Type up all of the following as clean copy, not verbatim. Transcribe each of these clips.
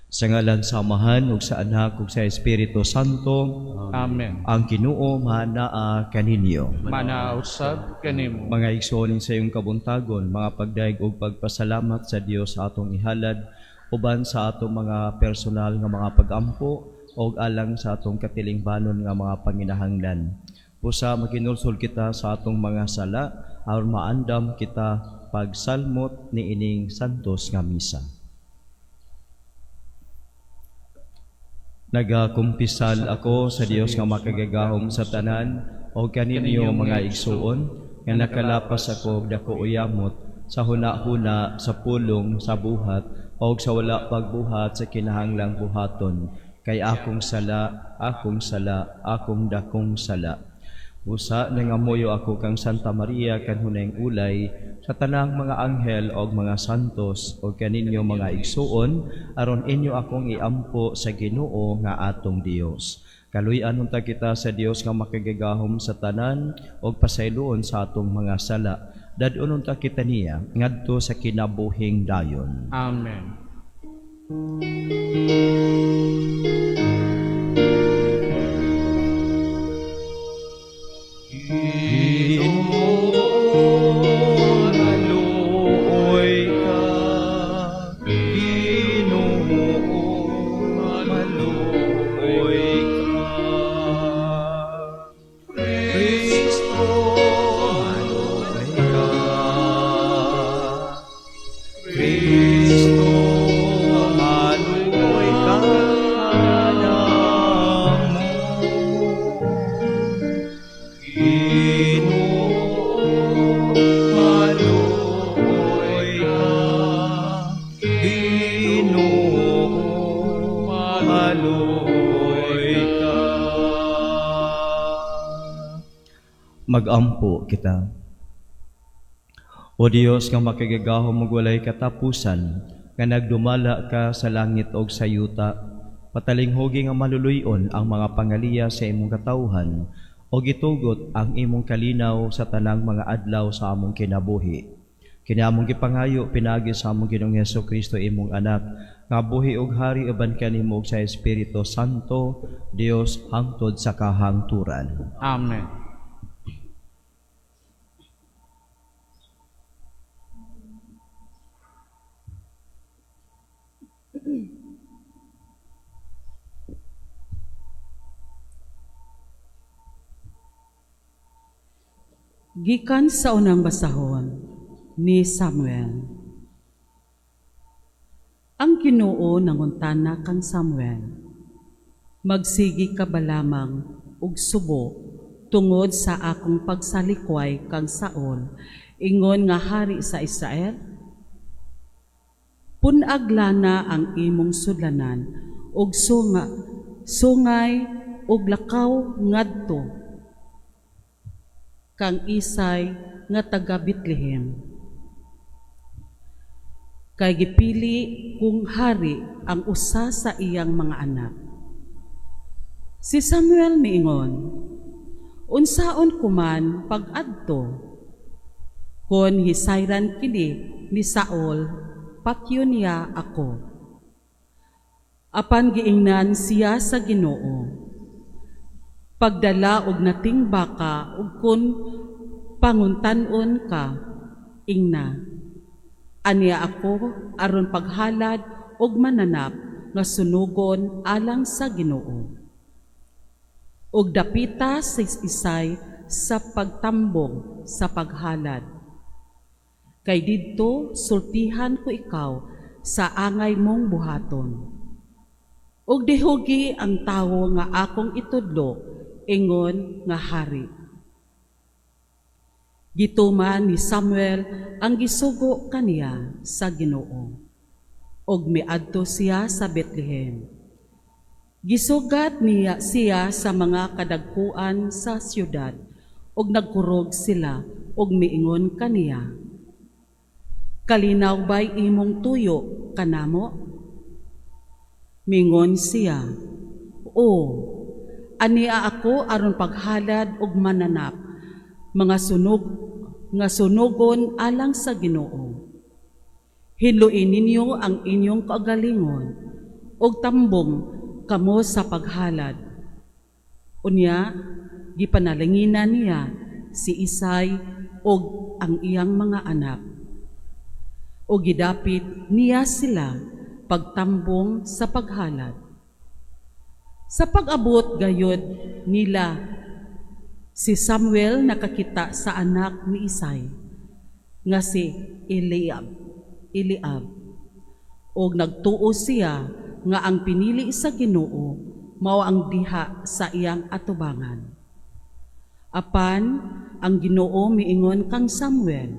Sa ngalan sa Amahan ug sa Anak ug sa Espiritu Santo. Amen. Ang Ginoo manaa kaninyo. Manaa usab kanimo. Mga igsoon, sa iyong kabuntagon, mga pagdayeg ug pagpasalamat sa Dios sa atong ihalad uban sa atong mga personal nga mga pagampo ug alang sa atong katilingbanon nga mga panginahanglan. Busa maginulsol kita sa atong mga sala aron maandam kita pagsalmot niining santos nga misa. Nagakumpisal ako sa Dios nga makagagahom sa tanan o kaninyo, mga igsuon, nga nakalapas ako og dako uyamot sa huna-huna, sa pulong, sa buhat o sa wala pagbuhat sa kinahanglang buhaton, kay akong sala, akong sala, akong dakong sala. Busa nangamuyo ako kang Santa Maria, kanunayng ulay, sa tanang mga anghel og mga santos, og kaninyo, mga igsuon, aron inyo akong iampo sa Ginoo nga atong Dios. Kaluy-an unta kita sa Dios nga makagagahom sa tanan og pasayloon sa atong mga sala. Dad-on unta kita niya ngadto sa kinabuhing dayon. Amen. Ginoo, maluoy ka. Ginoo, maluoy ka. Kristo, maluoy ka. Kristo, maluoy ka namo. Ginoo, maluoy ka. Ginoo, maluoy ka. Magampo kita. O Dios nga makagagahom ug walay katapusan, nga nagdumala ka sa langit ug sa yuta, patalinghugi nga maluluy-on ang mga pangaliya sa imong katawhan, ug itugot ang imong kalinaw sa tanang mga adlaw sa among kinabuhi. Kini among gipangayo pinaagi sa among Ginoong Hesus Kristo, imong anak, nga buhi ug hari uban kanimo ug sa Espiritu Santo, Dios hangtod sa kahangturan. Amen. Gikan sa unang basahon ni Samuel. Ang Ginoo nanguntana kang Samuel: "Magsigi ka ba lamang og subo tungod sa akong pagsalikway kang Saul ingon nga hari sa Israel? Pun-ag lana ang imong sudlanan ug sungay ug lakaw ngadto kang Isay nga taga Bethlehem. Kay gipili kong hari ang usa sa iyang mga anak." Si Samuel miingon, "Unsaon ko man pag-adto? Kon hisayran kini ni Saul, patyon niya ako." Apan giingnan siya sa Ginoo, "Pagdala og nating baka ug kon panguntan-on ka, ingna, 'Ania ako aron paghalad og mananap nga sunugon alang sa Ginoo.' Ug dapita si Isay sa pagtambong sa paghalad. Kay didto sultihan ko ikaw sa angay mong buhaton. Ug dihugi ang tawo nga akong itudlo ingon nga hari." Gituman ni Samuel ang gisugo kaniya sa Ginoo. Ug miadto siya sa Bethlehem. Gisugat niya siya sa mga kadagkuan sa siyudad, ug nagkurog sila ug miingon kaniya, "Kalinaw bay imong tuyo kanamo?" Mingon siya, "O, ania ako aron paghalad og mananap, mga sunog nga sunugon alang sa Ginoo. Hinluin ninyo ang inyong kaugalingon, Og tambong kamo sa paghalad." Unya gipanalanginan niya si Isai og ang iyang mga anak. Og gidapit niya sila pagtambong sa paghalad. Sa pag-abot gayod nila, si Samuel nakakita sa anak ni Isai nga si Eliab. Og nagtuo siya nga ang pinili sa Ginoo mao ang diha sa iyang atubangan. Apan ang Ginoo miingon kang Samuel,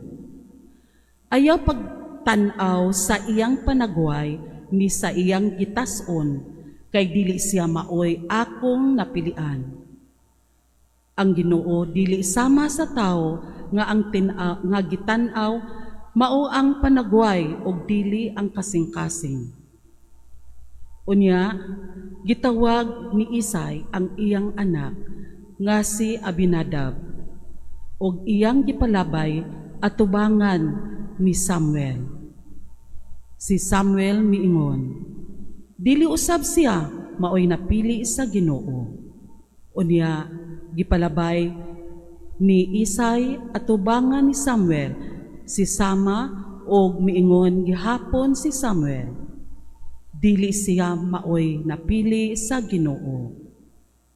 "Ayaw pagtan-aw sa iyang panagway ni sa iyang gitas-on, kay dili siya maoy akong napilian. Ang Ginoo dili sama sa tawo nga ang nga gitan-aw mao ang panagway ug dili ang kasing-kasing." Unya gitawag ni Isai ang iyang anak nga si Abinadab ug iyang gipalabay atubangan ni Samuel. Si Samuel miingon, "Dili usab siya maoy napili sa Ginoo." Unya gipalabay ni Isai atubangan ni Samuel si Sama og miingon gihapon si Samuel, "Dili siya maoy napili sa Ginoo."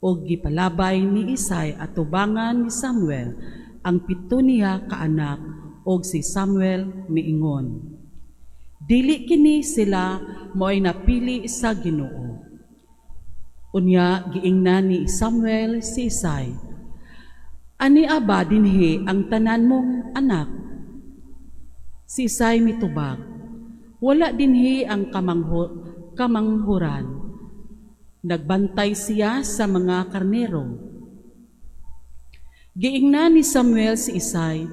Og gipalabay ni Isai atubangan ni Samuel ang pito niya kaanak og si Samuel miingon, "Dili kini sila maoy napili sa Ginoo." Unya giingnan ni Samuel si Isai, "Ania ba dinhi ang tanan mong anak?" Si Isai mitubag, "Wala dinhi ang kamanghuran. Nagbantay siya sa mga karnero." Giingnan ni Samuel si Isai,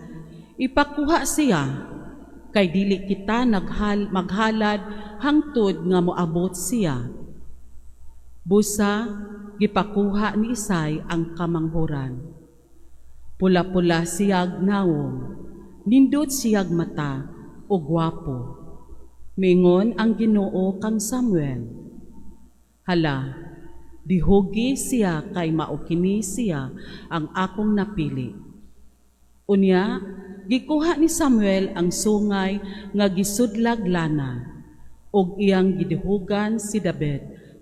"Ipakuha siya, kay dili kita maghalad hangtod nga moabot siya." Busa gipakuha ni Isai ang kamanghuran. Pula-pula siyag nawong, nindot siyag mata o gwapo. Mingon ang Ginoo kang Samuel, "Hala, dihugi siya kay mao kini siya ang akong napili." Unya, gikuha ni Samuel ang sungay nga gisudlag lana ug iyang gidihugan si David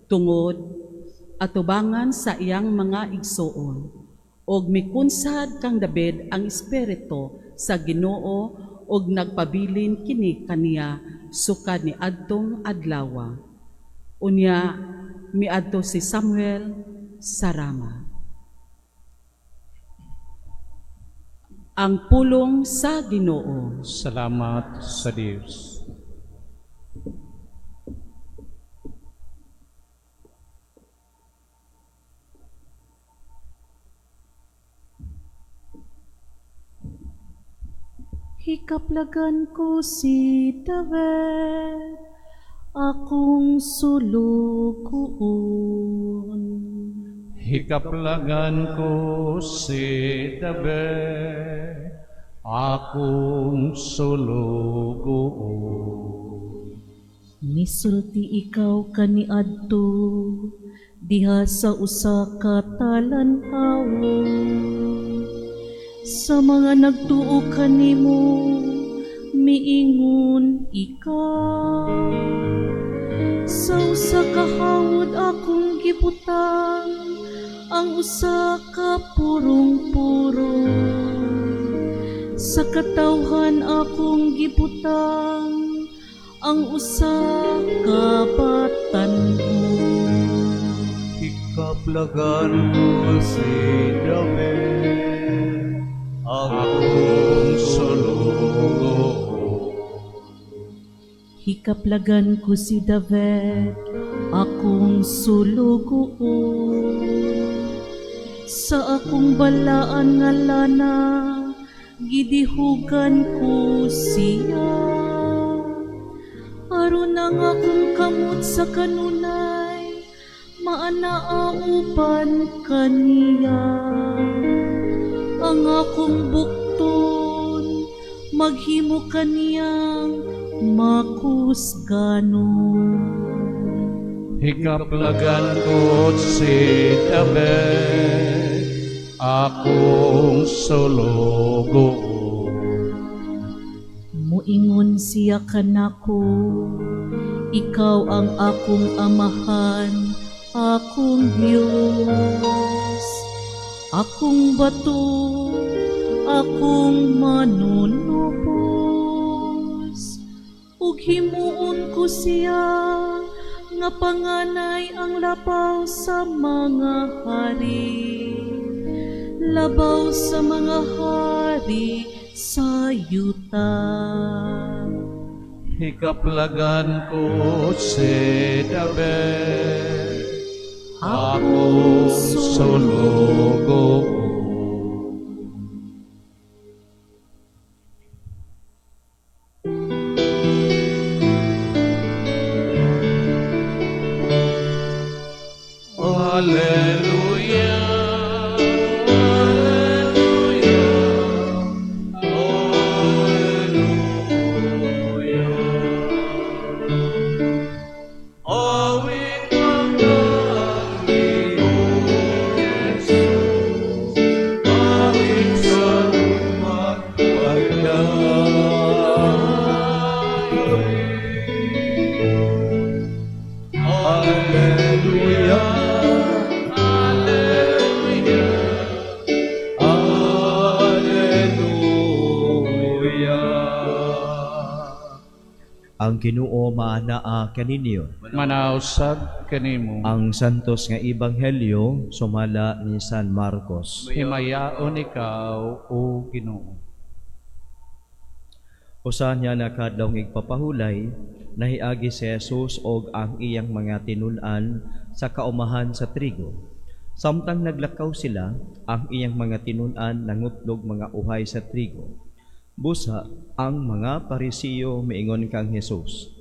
tungod atubangan sa iyang mga igsuon. Og mikunsad kang David ang espiritu sa Ginoo ug nagpabilin kini kaniya sukad ni adtong adlawa. Unya miadto si Samuel sa Rama. Ang pulong sa Ginoo. Salamat sa Dios. Hikaplagan ko si David, akong sulugoon. Hikaplagan ko si David, akong sulugoon. Misulti ikaw kaniadto diha sa usa ka talan-awon. Sa mga nagtuo kanimo, miingon ikaw. Sa usa ka hawod akong gibutang ang usa ka purong-purong. Sa katawhan akong gibutang ang usa ka batan-on. Hikaplagan ko si David, Akong sulugoon. Hikaplagan ko si David, akong sulugoon. Sa akong balaan nga lana, gidihugan ko siya. Aron ang akong kamot sa kanunay, maanaa uban kaniya. Ang akong bukton, maghimo kaniyang makusganon. Hikaplagan ko si David, akong sulugoon. Muingon siya kanako, ikaw ang akong amahan, akong Diyos, akong bato, akong manunubos. Ug himuon ko siya nga panganay ang labaw sa mga hari, labaw sa mga hari sa yuta. Hikaplagan ko si David, akong sulugoon. Alleluia, Alleluia, Alleluia. Awit ang Ginoong Jesus, awit sa lupag pagdari. Alleluia, Alleluia, Alleluia. Ang Ginoo maanaa kaninyo. Manaa usab kanimo. Ang santos nga ebanghelyo sumala ni San Marcos. Himayaon ikaw, O Ginoo. Usa niya nakadlawng igpapahulay, nahiagi si Jesus og ang iyang mga tinun-an sa kaumahan sa trigo. Samtang naglakaw sila, ang iyang mga tinun-an nangutlog mga uhay sa trigo. Busa, ang mga Parisiyo miingon kang Jesus,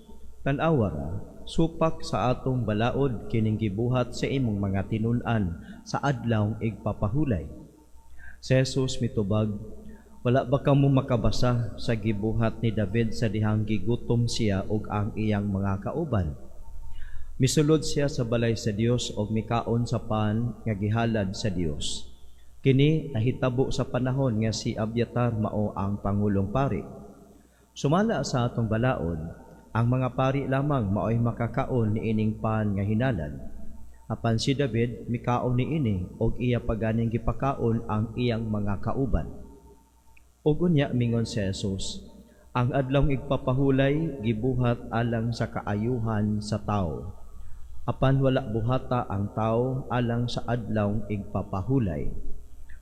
"Tan-awa ra, supak sa atong balaod kining gibuhat sa imong mga tinun-an sa adlaw igpapahulay." Si Jesus mitubag, "Wala ba kamo makabasa sa gibuhat ni David sa dihang gigutom siya ug ang iyang mga kauban? Misulod siya sa balay sa Dios og mikaon sa pan nga gihalad sa Dios. Kini nahitabo sa panahon nga si Abiatar mao ang pangulong pari. Sumala sa atong balaod, ang mga pari lamang mao'y makakaon niining pan nga hinalad. Apan si David mikaon niini og iya paganing gipakaon ang iyang mga kauban." Ug unya mingon si Jesus, "Ang adlawng igpapahulay gibuhat alang sa kaayuhan sa tawo. Apan wala buhata ang tawo alang sa adlawng igpapahulay.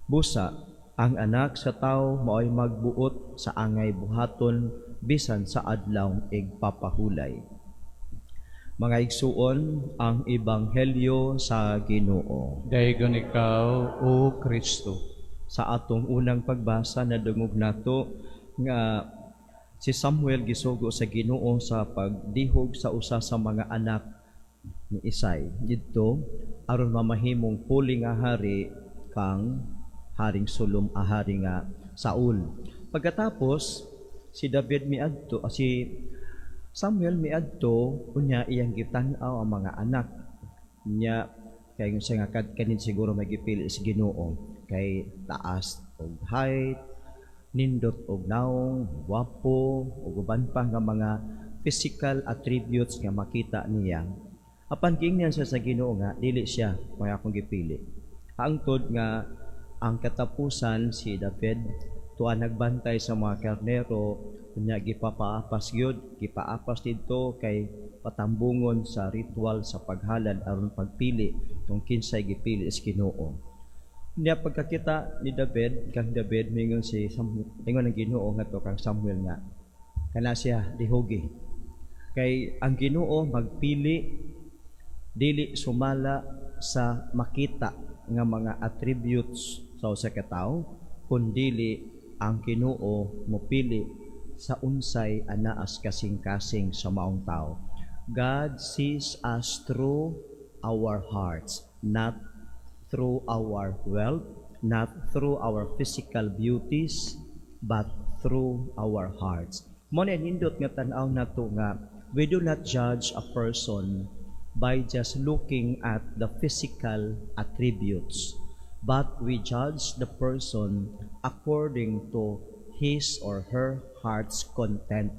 Busa, ang anak sa tawo mao'y magbuot sa angay buhaton bisan sa adlawng igpapahulay." Mga igsuon, ang ebanghelyo sa Ginoo. Daygon ikaw, O Kristo. Sa atong unang pagbasa, nadungog nato nga si Samuel gisugo sa Ginoo sa pagdihog sa usa sa mga anak ni Isai didto aron mamahimong puli nga hari kang Haring Solom, hari nga Saul. Pagkatapos si David miadto, si Samuel miadto, unya iyang gitan-aw ang mga anak niya kay siya nga kanin siguro may gipili sa Ginoo kay taas og height, nindot og naong, gwapo ug uban pa nga mga physical attributes nga makita niya. Apan giingnan siya sa Ginoo nga dili siya may akong gipili. Hangtod nga ang katapusan si David tuwa nagbantay sa mga karnero, unya gipapaapas gyud, gipaapas didto kay patambungon sa ritual sa paghalad aron pagpili kung kinsay gipili sa Ginoo. Niya pagkakita ni David kang David, mingon ang Ginoo ngadto kang Samuel nga kana siya, dihugi. Kay ang Ginoo magpili dili sumala sa makita nga mga attributes sa usa ka tawo, kundili ang Ginoo mopili sa unsay anaas kasing-kasing sa maong tao. God sees us through our hearts, not through our wealth, not through our physical beauties, but through our hearts. Mo na nindot nga tan-aw nato nga we do not judge a person by just looking at the physical attributes, but we judge the person according to his or her heart's content.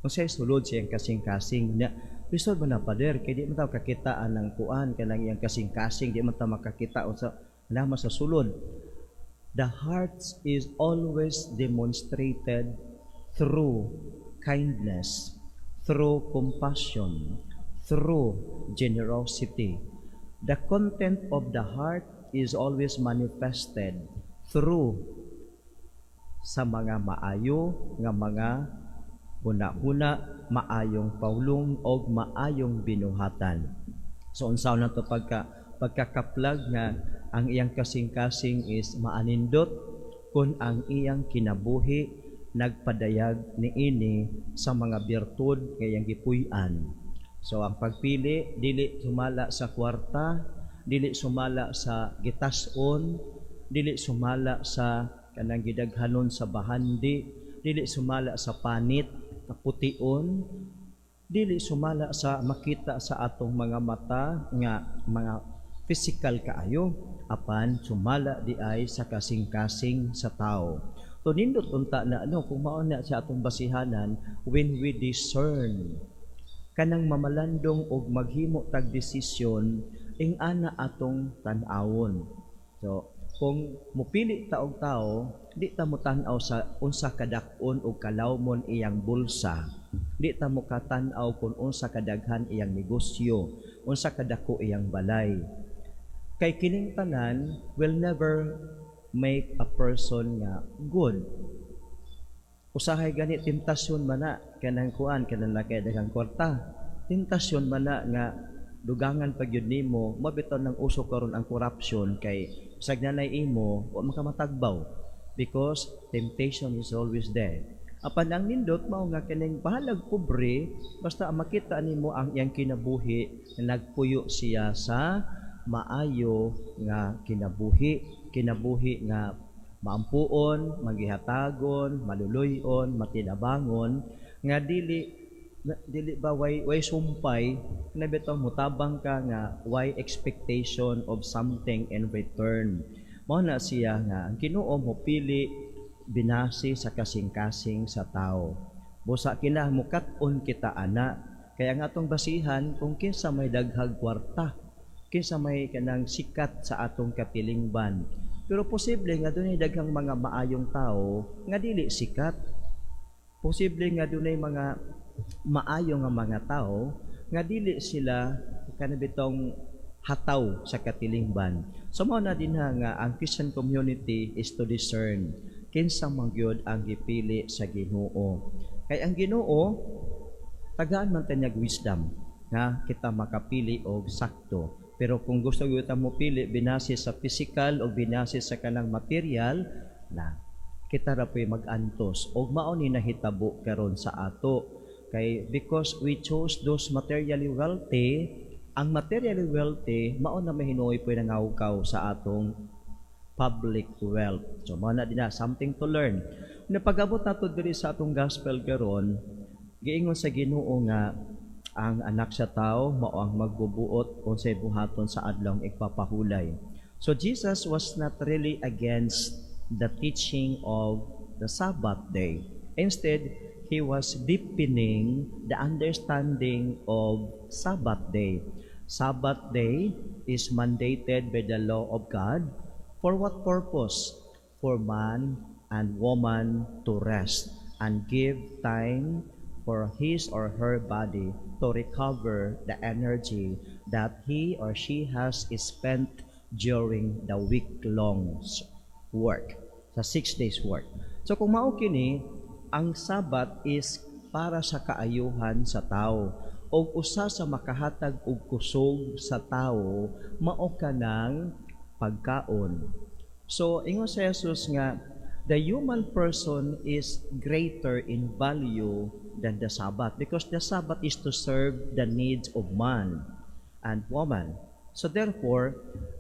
Kung siya sulod siyang kasing-kasing na lisod ba na, pader, kay di man ta kakita ang kuan kanang iyang kasing-kasing, di man ta makakita unsa nama sa sulod. The heart is always demonstrated through kindness, through compassion, through generosity. The content of the heart is always manifested through sa mga maayo nga mga huna-huna, maayong paulong og maayong binuhatan. So unsa na to pagkakaplag nga ang iyang kasing-kasing is maanindot kung ang iyang kinabuhi nagpadayag niini sa mga birtud nga iyang gipuy-an. So ang pagpili, dili sumala sa kwarta, dili sumala sa gitas-on, dili sumala sa kanang gidaghanon sa bahandi, dili sumala sa panit kapution, dili sumala sa makita sa atong mga mata nga mga physical kaayo, apan sumala di ay sa kasing-kasing sa tao. So nindot unta na, ano, kung mao na sa atong basihanan when we discern kanang mamalandong og maghimo tag desisyon, ing ana atong tan-awon. So kung mupili ta og tao, di ta mo tan-aw sa unsa kadak-on og kalawmon iyang bulsa. Di ta mo katan-aw kung unsa kadaghan iyang negosyo, unsa kadako iyang balay. Kay kining tanan will never make a person nga good. Usahay gani tentasyon man na kanang kuan, kanang laki daghang kwarta. Tentasyon man na nga dugangan pag yun nimo, mabitaw ng uso karon ang corruption, kay sag nanay imo wa makamatagbaw because temptation is always there. Apan ang nindot mao nga kining bahalag pobre, basta makita nimo ang iyang kinabuhi na nagpuyo siya sa maayo nga kinabuhi, kinabuhi nga maampuon, magihatagon, maluluyon, matinabangon, nga dili ba way sumpay na bitaw mutabang ka nga way expectation of something in return. Mao na siya nga ang Ginoo mopili binase sa kasing-kasing sa tao. Busa kina mukat-on kita ana. Kaya ang atong basihan kung kinsa may daghag kwarta, kinsa may kanang sikat sa atong katilingban. Pero posible nga dunay daghang mga maayong tao nga dili sikat. Posible nga dunay mga maayo nga mga tao nga dili sila kanabitong hataw sa katilingban. So mao na dinha nga ang Christian community is to discern kinsa man gyud ang gipili sa Ginoo. Kay ang Ginoo tagaan man ta niyag wisdom nga kita makapili og sakto. Pero kung gusto gyud ta mo pili binase sa physical o binase sa kanang material na, kita ra po'y mag-antos og mao ni nahitabo karon sa ato, kay because we chose those materially wealthy. Ang materially wealthy mao na mahinuoy po'y nangawkaw sa atong public wealth. So mao na din na something to learn. Na pag-abot nato diri sa atong gospel karon, giingon sa Ginoo nga ang Anak sa Tao mao ang magbubuot unsay buhaton sa adlawng igpapahulay. So Jesus was not really against the teaching of the Sabbath day. Instead, he was deepening the understanding of Sabbath day. Sabbath day is mandated by the law of God. For what purpose? For man and woman to rest and give time for his or her body to recover the energy that he or she has spent during the week-long work, sa 6 days work. So kung mao kini, ang Sabbath is para sa kaayuhan sa tao. Og usa sa makahatag og kusog sa tao mao kanang pagkaon. So ingon sa Jesus nga the human person is greater in value than the Sabbath because the Sabbath is to serve the needs of man and woman. So therefore,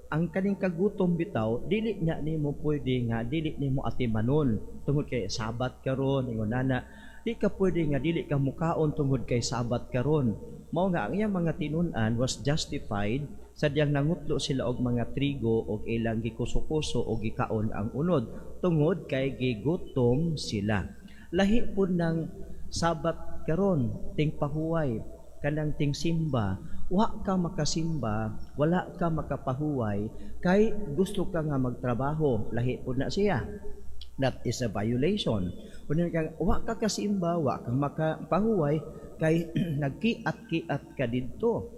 ang kaning kagutom bitaw, dili na nimo pwede nga dili nimo atimanon tungod kay Sabbath karon, ingon nana. Di ka pwede nga dili ka mukaon tungod kay Sabbath karon. Mao nga ang iyang mga tinun-an was justified sa diyang nangutlo sila og mga trigo og ilang gikuso-kuso og gikaon ang unod tungod kay gigutom sila. Lahi pud ng Sabat karon, ting pahuway, kanang ting simba, wa ka makasimba, wala ka makapahuway kay gusto ka nga magtrabaho, lahi pud na siya. That is a violation. Kunya kang wa ka kasimba, wa ka makapahuway kay nagkiat-kiat ka didto,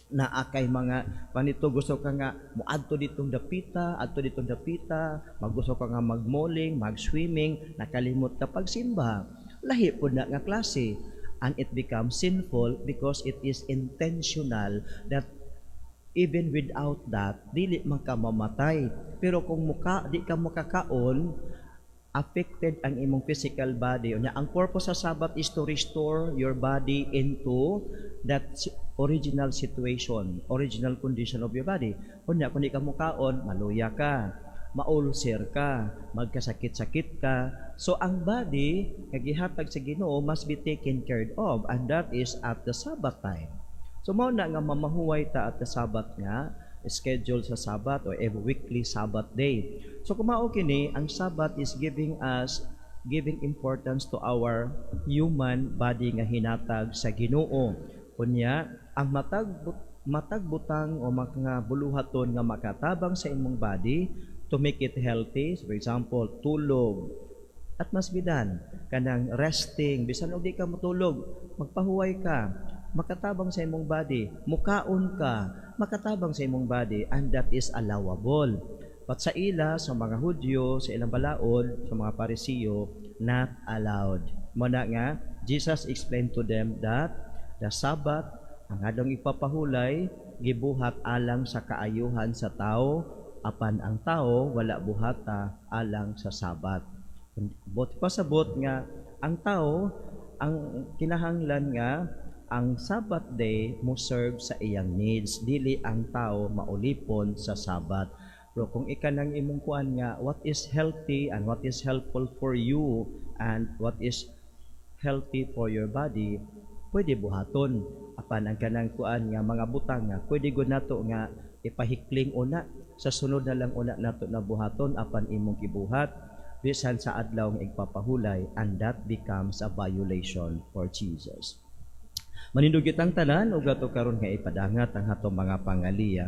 naa kay mga panito, gusto ka nga moadto ditong dapita, adto ditong dapita, magusto ka nga magmoling, mag-swimming, nakalimot ka pagsimba. Lahi pud na nga klase, and it becomes sinful because it is intentional that even without that, dili man ka mamatay. Pero kung muka di ka makakaon, affected ang imong physical body. Unya, ang purpose sa Sabbath is to restore your body into that original situation, original condition of your body. Unya, kung di ka mukaon, maluya ka, maulcer ka, magkasakit-sakit ka. So ang body nga gihatag sa Ginoo must be taken care of, and that is at the Sabbath time. So mao na nga mamahuway ta at the Sabbath nga schedule sa Sabbath o every weekly Sabbath day. So kung mao kini, ang Sabbath is giving importance to our human body nga hinatag sa Ginoo. Unya, ang matag butang o mga buluhaton nga makatabang sa imong body to make it healthy, so for example, tulog, at must be done. Kanang resting, bisan og di ka motulog, magpahuway ka, makatabang sa imong body, mukaon ka, makatabang sa imong body, and that is allowable. But sa ila, sa mga Hudyo, sa ilang balaod, sa mga Parisiyo, not allowed. Mao na nga, Jesus explained to them that the Sabbath, ang adlong ipapahulay, gibuhat alang sa kaayuhan sa tao, apan ang tao wala buhata alang sa Sabat. Buot pasabot nga ang tao ang kinahanglan nga ang Sabbath day mo serve sa iyang needs, dili ang tao maulipon sa Sabbath. Pero kung ika nang imong kuan nga what is healthy and what is helpful for you and what is healthy for your body, pwede buhaton. Apan ang kanang kuan nga mga butang nga pwede gud nato nga ipahikling una, sa sunod na lang una nato na buhaton, apan imong gibuhat bisan sa adlaw nga igpapahulay, and that becomes a violation for Jesus. Manindog kitang tanan ug ato karon nga ipadangat ang atong mga pangaliya.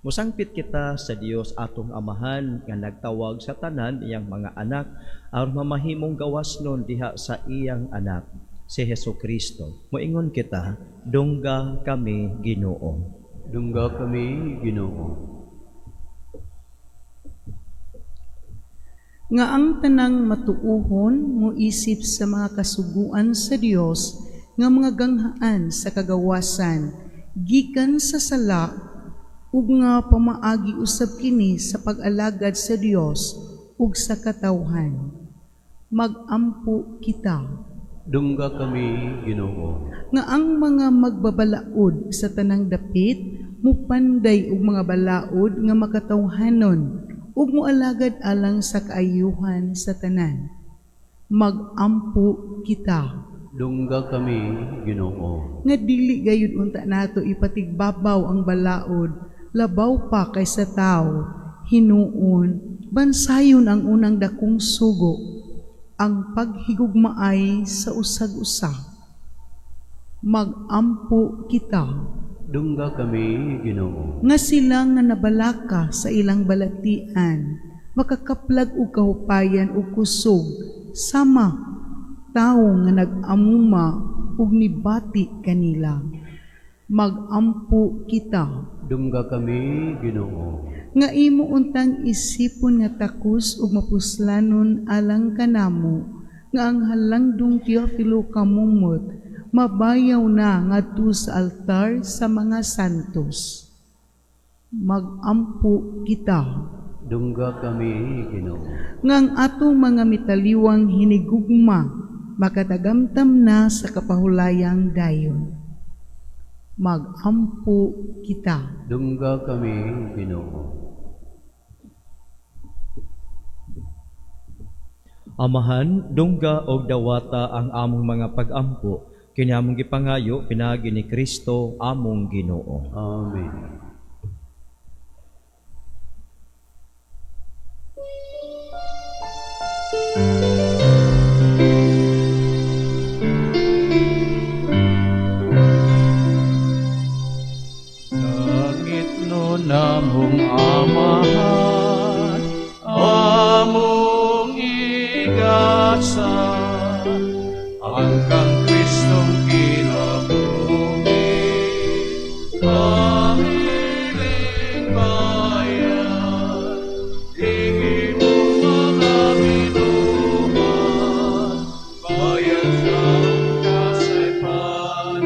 Musangpit kita sa Dios atong Amahan nga nagtawag sa tanan iyang mga anak aron mamahimong gawasnon diha sa iyang anak, si Hesus Kristo. Moingon kita, dungga kami, Ginoo. Dungga kami, Ginoo. Nga ang tanang matuohon moisip sa mga kasuguan sa Dios nga mga ganghaan sa kagawasan gikan sa sala ug nga pamaagi usab kini sa pag-alagad sa Dios ug sa katawhan. Magampo kita. Dungga kami, Ginoo. Nga ang mga magbabalaod sa tanang dapit mupanday og mga balaod nga makatawhanon ug moalagad alang sa kaayuhan sa tanan. Magampo kita. Dungga kami, Ginoo. Nga dili gayud unta nato ipatigbabaw ang balaod, labaw pa kaysa tawo, hinuon, bansayon ang unang dakong sugo, ang paghigugmaay sa usag-usa. Magampo kita. Dungga kami, Ginoo. Nga sila nga nabalaka sa ilang balatian, makakaplag og kahupayan ug kusog, sama tawo nga nag-amuma ug nibati kanila. Magampo kita. Dungga kami, Ginoo. Nga imo untang isipon nga takos ug mapuslanon alang kanamo, nga ang halangdong Teofilo Camomot mabayaw na ngadto sa altar sa mga santos. Magampo kita. Dungga kami, Ginoo. Nga ang atong mga mitaliwang hinigugma makatagamtam na sa kapahulayang dayon. Magampo kita. Dungga kami, Ginoo. Amahan, dungga og dawata ang among mga pagampo. Kini among gipangayo pinaagi ni Kristo among Ginoo. Amen. Langit no namong Amahan, among igasa, ang kang Kristong kinabuhi, kahiling bayan, hingin mo mga binuhat, bayan sa kasaypanan,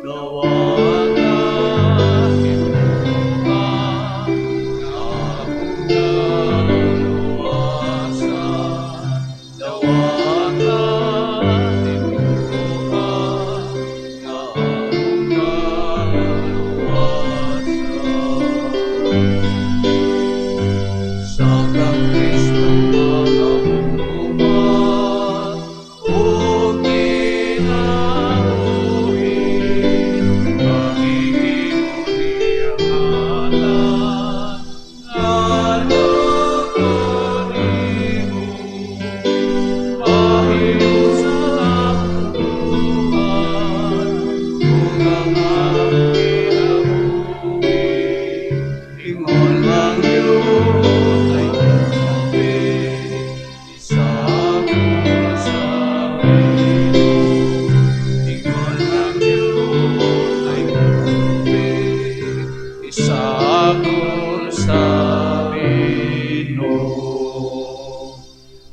dawata kinuha, akong kaluluwasan, dawata kinuha, akong kaluluwasan. Sa kang Kristo mga buhat, ug kinabuhi, pagiging niyang ngalan, nganong nimo, pahimo sa akong buhat, ug ang akong kinabuhi, ingon lang yun ay tubig, isa ko sa Ginoo. Ingon lang yun ay tubig, isa ko sa Ginoo.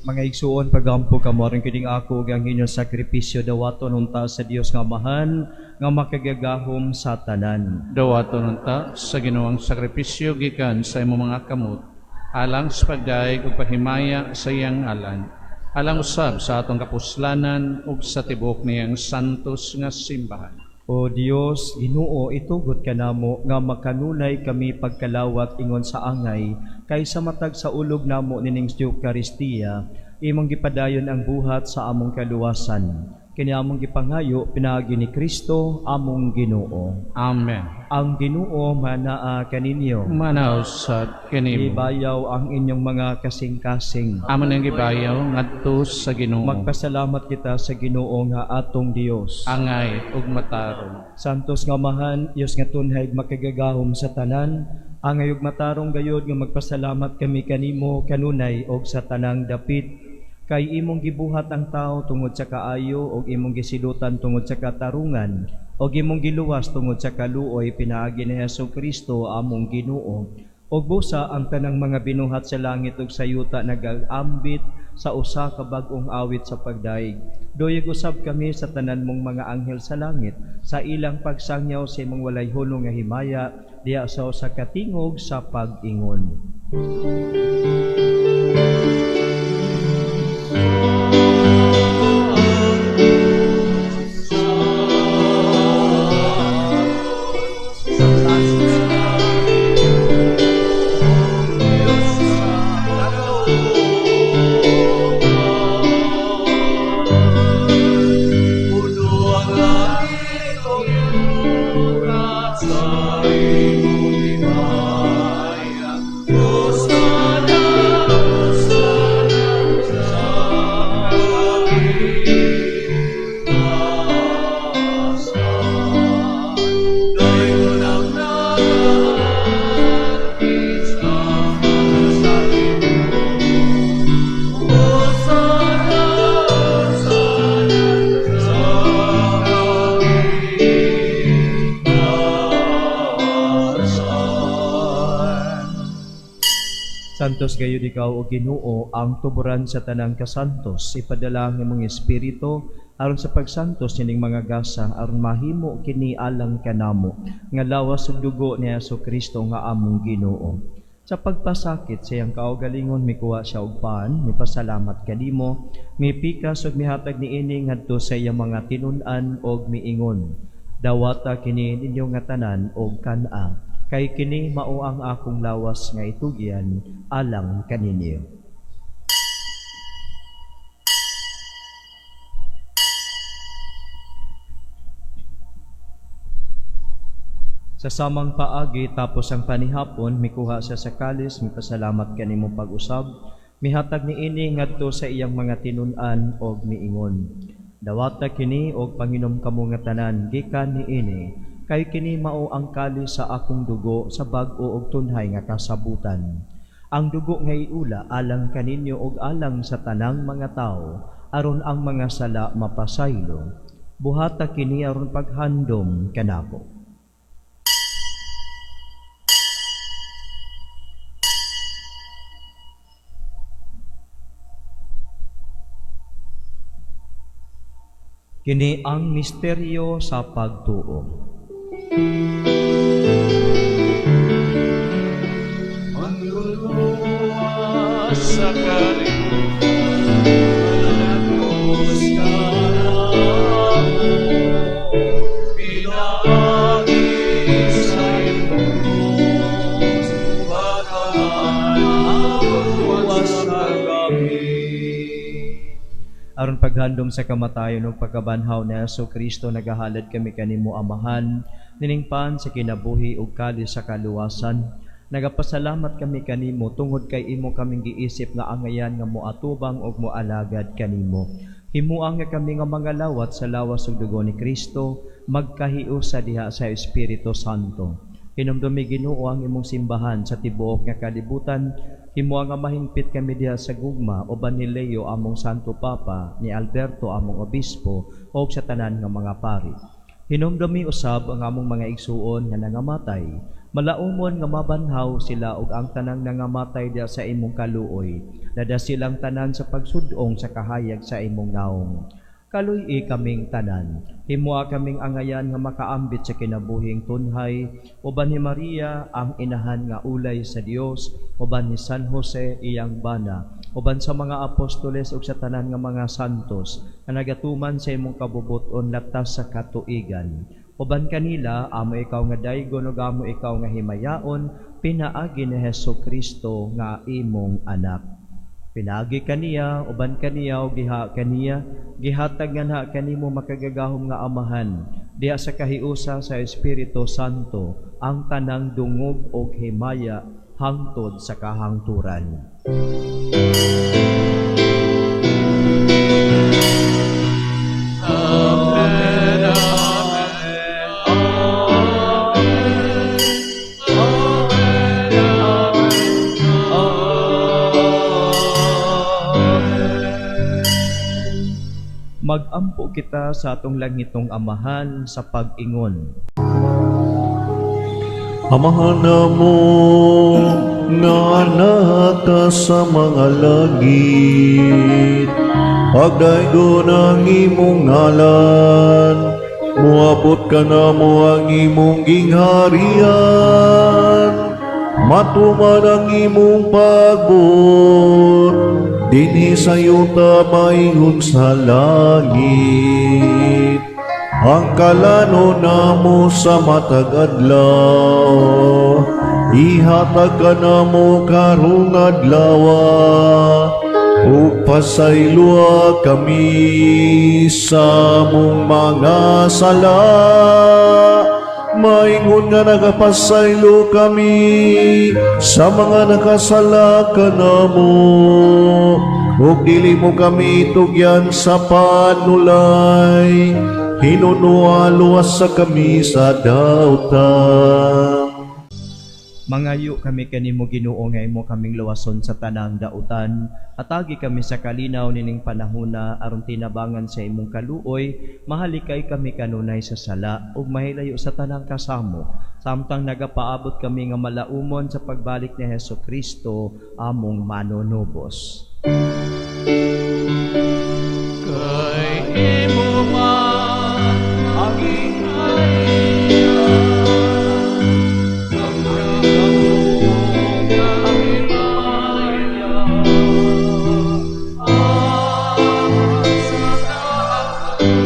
Mga igsuon, pagampo kamo aron kining ako ug ang inyong sakripisyo dawaton unta sa Dios nga Amahan nga makagagahom sa tanan. Dawaton unta sa Ginoong sakripisyo gikan sa imong mga kamot alang sa pagdayeg ug paghimaya sa iyang ngalan, alang usab sa atong kapuslanan ug sa tibuok niyang santos nga simbahan. O Dios, Ginoo, itugot kanamo nga makanunay kami pagkalawat ingon sa angay kay sa matag sa ulog namo nining Eucharistia, imong gipadayon ang buhat sa among kaluwasan. Kini among gipangayo pinaagi ni Kristo among Ginoo. Amen. Ang Ginoo manaa kaninyo. Manaw sa kanimo. Ibayaw ang inyong mga kasing-kasing. Amo nang gibayaw ngadto sa Ginoo. Magpasalamat kita sa Ginoo nga atong Dios. Angay ug matarong. Santos nga Amahan, Dios nga tunhay makagagahom sa tanan, angay ug matarong gayod nga magpasalamat kami kanimo kanunay og sa tanang dapit, kay imong gibuhat ang tao tungod sa kaayo og imong gisilutan tungod sa katarungan og imong giluwas tungod sa kaluoy pinaagi ni Hesus Kristo among Ginoo. Og busa ang tanang mga binuhat sa langit ug sa yuta nagagambit sa usa ka bag-ong awit sa pagdaig. Duyog usab kami sa tanan mong mga anghel sa langit sa ilang pagsangyaw sa imong walay hunong nga himaya diha sa usa ka tingog sa pag-ingon. Puno ang langit og yuta sa imong himaya. Hosana, hosana sa kagitasan. Dayon ang nagaagi sa sa Ginoo. Hosana, hosana sa kagitasan. Santos gayud ikaw o Ginoo ang tuburan sa tanang kasantos. Ipadala ang imong espiritu aron sa pagsantos nining mga gasa aron mahimo kini alang kanamo nga lawas ug dugo ni Hesus Kristo nga among Ginoo. Sa pagpasakit sa iyang kaugalingon mikuha siya og pan, mipasalamat kanimo, mipikas ug mihatag niini ngadto sa iyang mga tinun-an og miingon. Dawata kini ninyo nga tanan og kan-a, kay kini mao ang akong lawas nga itugyan alang kaninyo. Sa samang paagi tapos ang panihapon, mikuha siya sa kalis, mipasalamat kanimo pag-usab, mihatag niini ngadto sa iyang mga tinun-an og miingon: Dawata kini og panginom kamo nga tanan gikan niini, kay kini mao ang kalis sa akong dugo sa bag-o og tunhay nga kasabutan. Ang dugo nga iula alang kaninyo og alang sa tanang mga tawo aron ang mga sala mapasaylo. Buhata kini aron paghandom kanako. Kini ang misteryo sa pagtuo. Manluluwas sa kalibutan, nagluwas ka namo, pinaagi sa imong krus, bataan luwas na kami. Aron paghandom sa kamatayon ug pagkabanhaw ni Hesus Kristo, nagahalad kami kanimo, Amahan, nining pan sa kinabuhi ug kalis sa kaluwasan. Nagapasalamat kami kanimo tungod kay imo kaming giisip nga angayan nga moatubang ug moalagad kanimo. Himua nga kami nga mga lawat sa lawas ug dugo ni Kristo magkahiusa diha sa Espiritu Santo. Hinumdumi, Ginoo, ang imong simbahan sa tibuok nga kalibutan. Himua nga mahingpit kami diha sa gugma uban ni Leo among Santo Papa, ni Alberto among Obispo, ug sa tanan nga mga pari. Hinumdumi usab ang among mga igsuon nga nangamatay. Malaumon nga mabanhaw sila ug ang tanang nangamatay diha sa imong kaluoy. Lada silang tanan sa pagsudong sa kahayag sa imong naong. Kaluy-i kaming tanan. Himua kaming angayan nga makaambit sa kinabuhing tunhay uban ni Maria ang inahan nga ulay sa Dios, uban ni San Jose iyang bana, uban sa mga apostoles ug sa tanan nga mga santos nga nagatuman sa imong kabubut-on latas sa katuigan. Uban kanila, amo ikaw nga daygon ug amo ikaw nga himayaon pinaagi ni Hesus Kristo nga imong anak. Pinaagi kaniya, uban kaniya ug giha kaniya, gihatag nganha kanimo makagagahom nga Amahan, diha sa kahiusa sa Espiritu Santo, ang tanang dungog ug himaya hangtod sa kahangturan. Amen, amen, amen, amen, amen, amen. Magampo kita sa atong langitong Amahan sa pag-ingon. Amahan namo nga naa ka sa mga langit, pagdaygon ang imong ngalan, muabot ka namo ang imong gingharian, matuman ang imong pagbuot, dinhi sa yuta maingon sa langit. Ang kalano namo sa matag adlaw, ihatag ka namo karong adlaw, ug pasayloa kami sa among mga sala, maingon nga nagapasaylo kami sa mga nakasala kanamo, ug dili mo kami tugyan sa panulay, hinunua luwasa kami sa dautan. Mangayo kami kanimo, Ginoo, nga imo kaming luwason sa tanang dautan. Hatagi kami sa kalinaw nining panahona aron tinabangan sa imong kaluoy, mahalikay kami kanunay sa sala ug mahilayo sa tanang kasamo, samtang nagapaabot kami nga malaumon sa pagbalik ni Hesus Kristo among manunubos. Kay imo man ang gingharian, ang gahom ang himaya, ang sa kahangturan,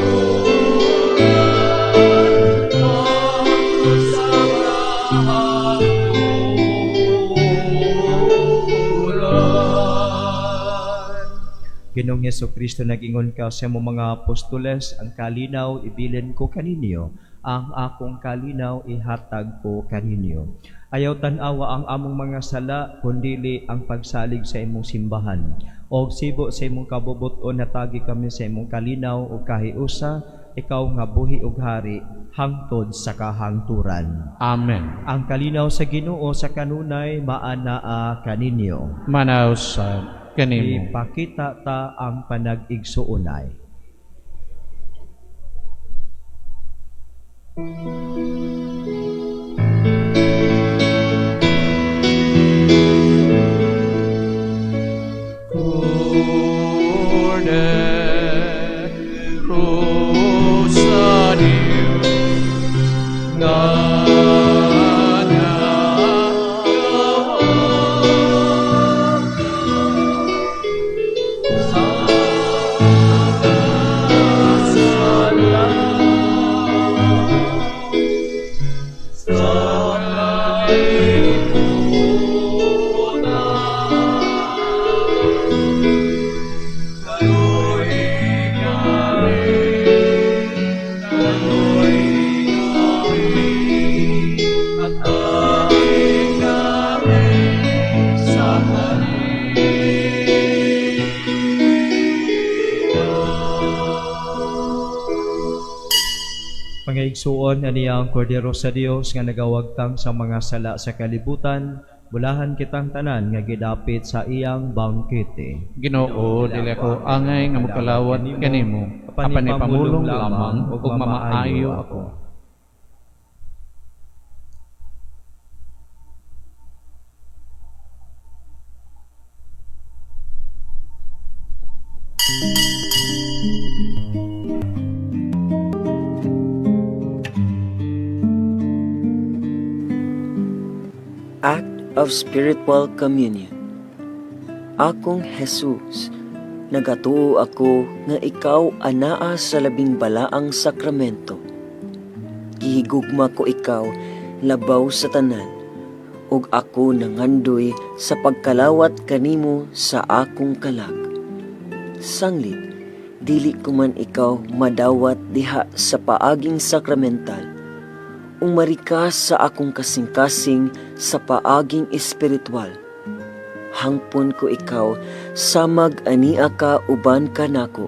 hangtod sa kahangturan. Ginoong Hesus Kristo, nag-ingon ka sa imong mga apostoles, "Ang kalinaw ibilin ko kaninyo. Ang akong kalinaw ihatag ko kaninyo. Ayaw tan-awa ang among mga sala, kundili ang pagsalig sa imong simbahan. Og sibo sa imong kabubut-on, hatagi kami sa imong kalinaw ug kahiusa, ikaw nga buhi ug hari hangtod sa kahangturan. Amen. Ang kalinaw sa Ginoo sa kanunay maanaa kaninyo. Manaw sa kanimo. Ipakita ta ang panag-igsuonay. Kordero sa Diyos nga nagawat sa kasala sa kalibutan. Mga igsuon, aniya ang kordero sa Dios nga nagawagtang sa mga sala sa kalibutan, bulahan kitang tanan nga gidapit sa iyang bangkete. Ginoo, dili ako angay nga mokalawat kanimo, apan ipamulong lamang ug mamaayo ako. Act of Spiritual Communion. Akong Jesus, nagatuo ako nga ikaw anaa sa labing balaang sakramento. Gihigugma ko ikaw labaw sa tanan, ug ako nangandoy sa pagkalawat kanimo sa akong kalag. Sanglit, dili ko man ikaw madawat diha sa paaging sakramental umari ka sa akong kasing-kasing sa paaging espiritual. Hangpon ko ikaw, samag ania ka uban ka nako.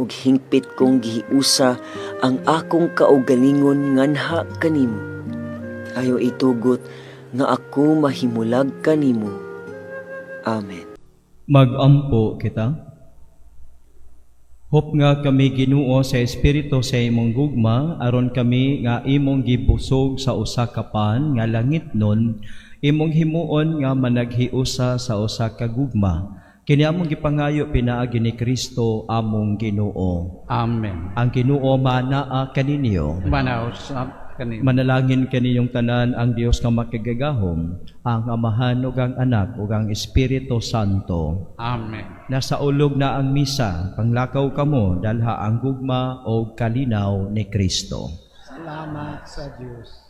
Ug hingpit kong gihiusa ang akong kaugalingon nganha kanimo. Ayo itugot nga ako mahimulag kanimo. Amen. Magampo kita. Hope nga kami Ginoo sa espiritu sa imong gugma aron kami nga imong gibusog sa usa ka pan nga langit nun imong himuon nga managhiusa sa usa ka gugma. Kini among gipangayo pinaagi ni Kristo among Ginoo. Amen. Ang Ginoo manaa kaninyo. Manaw sa kanimo. Manalangin kaniyong tanan ang Dios nga makagagahom, ang Amahan ug ang Anak ug ang Espiritu Santo. Amen. Nasa ulog na ang misa, panglakaw kamo dalha ang gugma o kalinaw ni Kristo. Salamat sa Diyos.